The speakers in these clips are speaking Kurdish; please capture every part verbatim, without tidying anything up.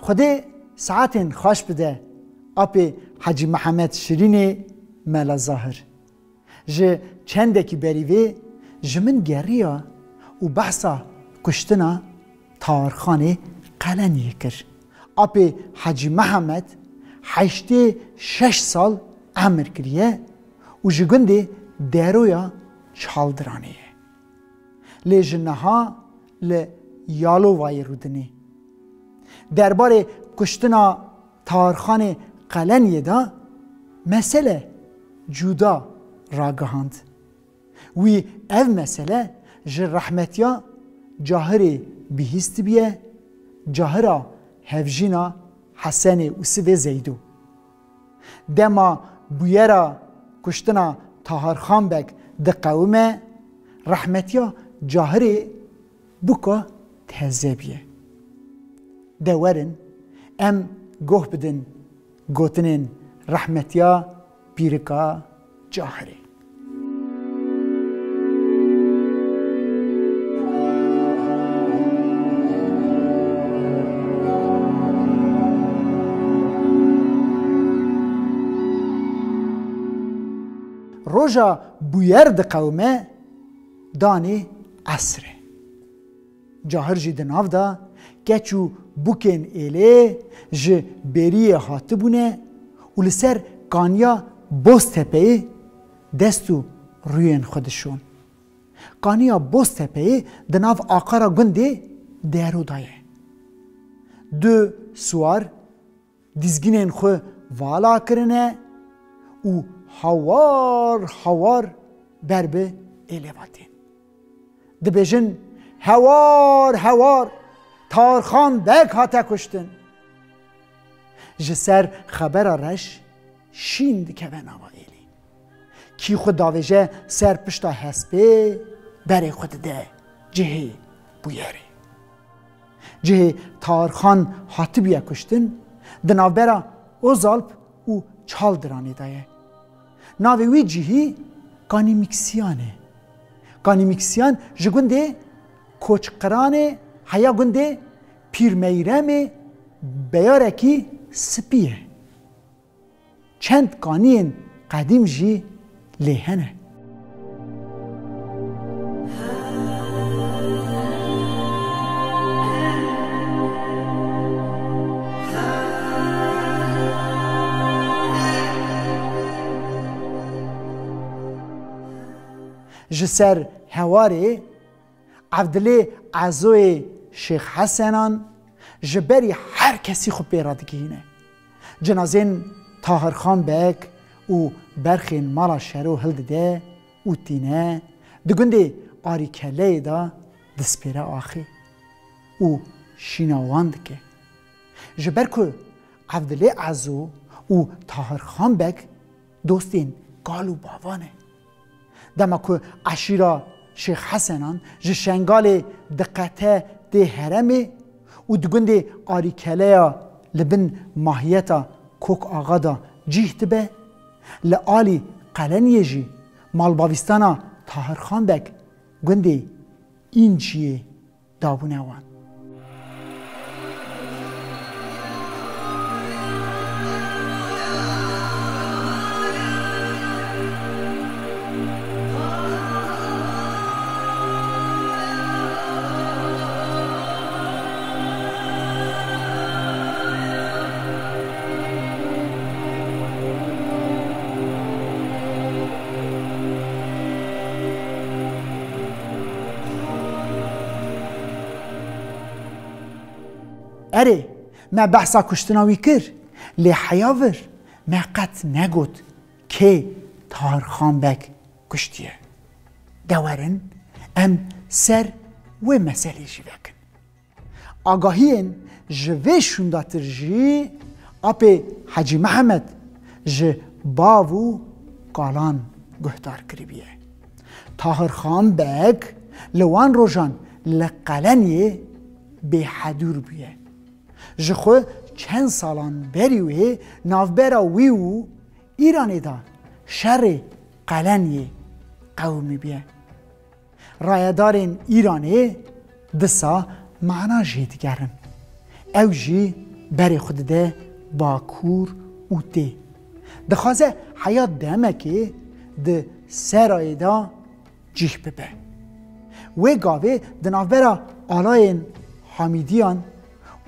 Xwedê saetên xweş bide apê Hecî Mihemed Şirînê Mela Zahir. Ji çendekî berî vê ji min geriya û behsa kuştina Tahirxanê Qeleniyê kir. Apê Hecî Mihemed heştê şeş sal emir kiriye û ji gundê Deroya Çaldiranê ye. Lê ji niha li Yalovayê rûdinê. Derbarê kuştina Tahirxanê Qeleniyê de mesele cuda ragihand. Wî ev mesele ji rehmetiya Cahirê bihîstibiye, Cahira hevjîna Hesenê û Sivê Zeydo. Dema bûyera kuştina Tahirxan Beg diqewime, rehmetiya Cahirê buka teze biye. De werin em goh bidin gotinên rehmetiya pîrika Cahirê. Roja bûyer diqewime danê esrê. Cahir jî di nav de keç û bûkên êlê ji bêriyê hatibûne û li ser kaniya Boztepeyê dest û rûyên xwe dişon. Kaniya Boztepeyê di nav aqara gundê Dero de ye. Du siwar dizgînên xwe vala kirine û hawar hawar ber bi êlê ve tên. Dibêjin, "Hewar hewar, Tarxan Beg hate kuştin." Ji ser xebera reş şîn dikeve nava êlê. Kî xwe davêje ser pişta hespê, berê xwe dide cihê bûyerê. Cihê Tarxan hatibiye kuştin, di navbera Ozalp û Çaldiranê de ye. Navê wî cihî Kanîmîksiyan e. Kanîmîksiyan ji gundê Koçqiranê heya gundê Pîrmeyremê beyarekî spî ye. Çend kaniyên qedîm jî lê hene. Ji ser hewarê Evdilê Ezoyê Şêx Hesenan ji berî her kesî xwe pê re digihîne. Cinazên Tahirxan Beg û berxên mala Şero hildide û tîne di gundê Arîkeleyê de dispêre axê û şîna wan dike. Ji ber ku Evdilê Ezo û Tahirxan Beg dostên kal û bava ne. Dema ku eşîra Şêx Hesenan ji Şengalê diqete tê heremê û di gundê Arîkeleya li bin mahiyeta Kok Axa de cîh dibe, li alî Qeleniyê jî malbavîstana Tahirxan Beg gundê Înciyê dabûne wan. Erê, me behsa kuştina wî kir, lê heya vir me qet negot kê Tahirxan Beg kuştiye. De werin em ser wê meselê jî vekin. Agahiyên ji vê şûndatir jî apê Hecî Mihemed ji bav û kalan guhdar kiribiye. Tahirxan Beg li wan rojan li Qeleniyê bêhedûr bûye. Ji xwe çend salan berî wê navbera wî û Îranê de şerê Qeleniyê qewimibiye. Rayedarên Îranê disa mana jê digerin. Ew jî berê xwe dide Bakur û tê. Dixwaze heya demekê di serayê de cih bibe. Wê gavê di navbera alayên Hamîdiyan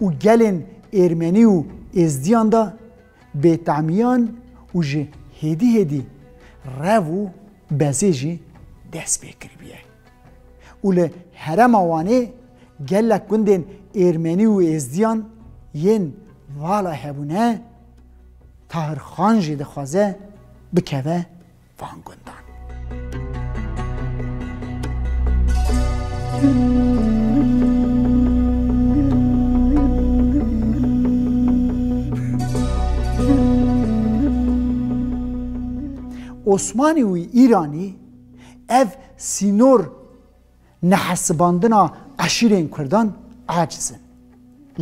û gelên Êrmenî û Êzdiyan de bêtemiyan û ji hêdî hêdî rev û bezê jî dest pê kiribiye. Û li herêma Wanê gelek gundên Êrmenî û Êzdiyan yên vala hebûne, Tahir Xan jî dixwaze bikeve van gundan. Osmanî û Îranî ev sînor nehesibandina eşîrên Kurdan aciz in.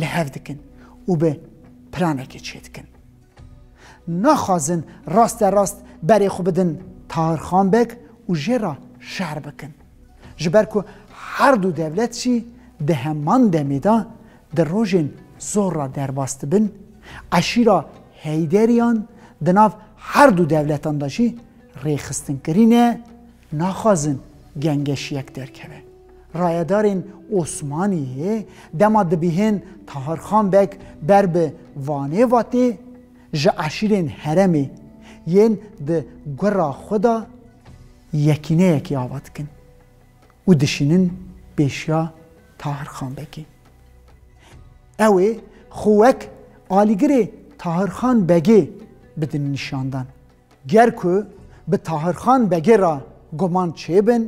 Li hev dikin û bi planekê çêdikin. Naxwazin raste rast berê xwe bidin Tahir Xan Beg û jê re şer bikin. Ji ber ku her du dewlet jî di heman demê de di rojên zor re derbas dibin, eşîra Heyderiyan di nav her du dewletan de jî rêxistinkirî ne, naxwazin gengeşiyek derkeve. Rayedarên Osmaniyê dema dibihên Tahir Xan Beg ber bi Vanê ve tê, ji eşîrên herêmê yên di gura xwe de yekîneyekê ava dikin û dişînin pêşiya Tahir Xan Begê. Ew ê xwe wek alîgirê Tahir Xan Begê bidin nîşandan. Ger ku bi Tahir Xan Begê re guman çêbin,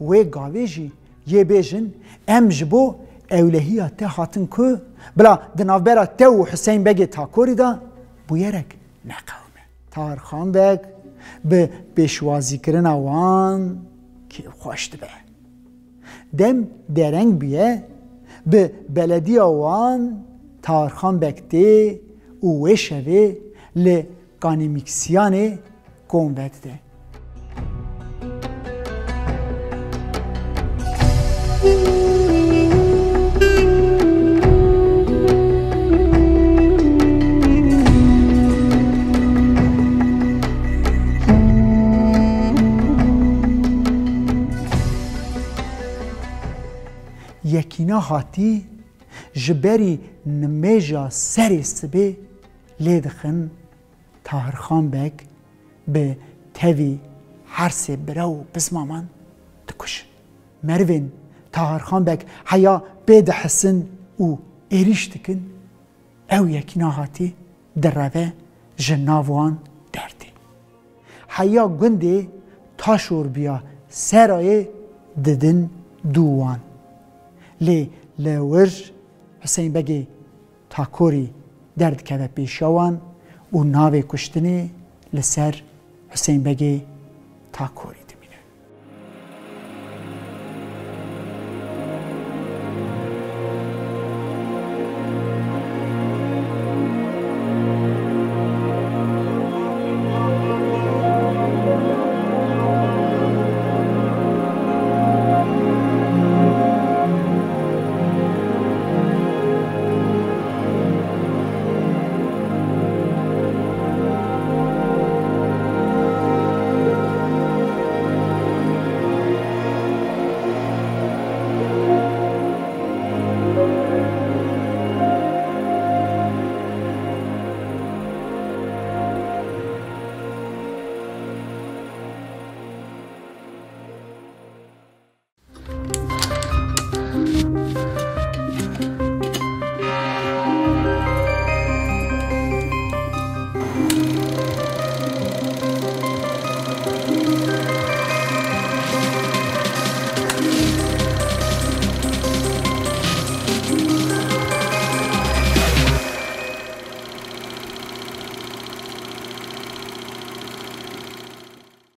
wê gavê jî yê bêjin, em ji bo ewlehiya te hatin ku bila di navbera te û Huseyîn Begê Takorî de bûyerek neqewime. Tahir Xan Beg bi pêşwazîkirina wan kêfxweş dibe. Dem dereng bûye, bi belediya wan Tahir Xan Beg tê û wê şevê li Kanîmîksiyanê kom vedide. Yekîna hatî ji berî nimêja serê sibê lê dixin Tahir Xan Beg bi tevî her sê bira û pismaman dikujin. Merivên Tahir Xan Beg heya pê dihesin û êrîş dikin, ew yekîna hatî direve ji nav wan dertê. Heya gundê Taşorbiya Serayê didin dû wan. Lê li wir Huseyîn Begê Takorî derdikeve pêşiya wan û navê kuştinê li ser Huseyîn Begê Takorî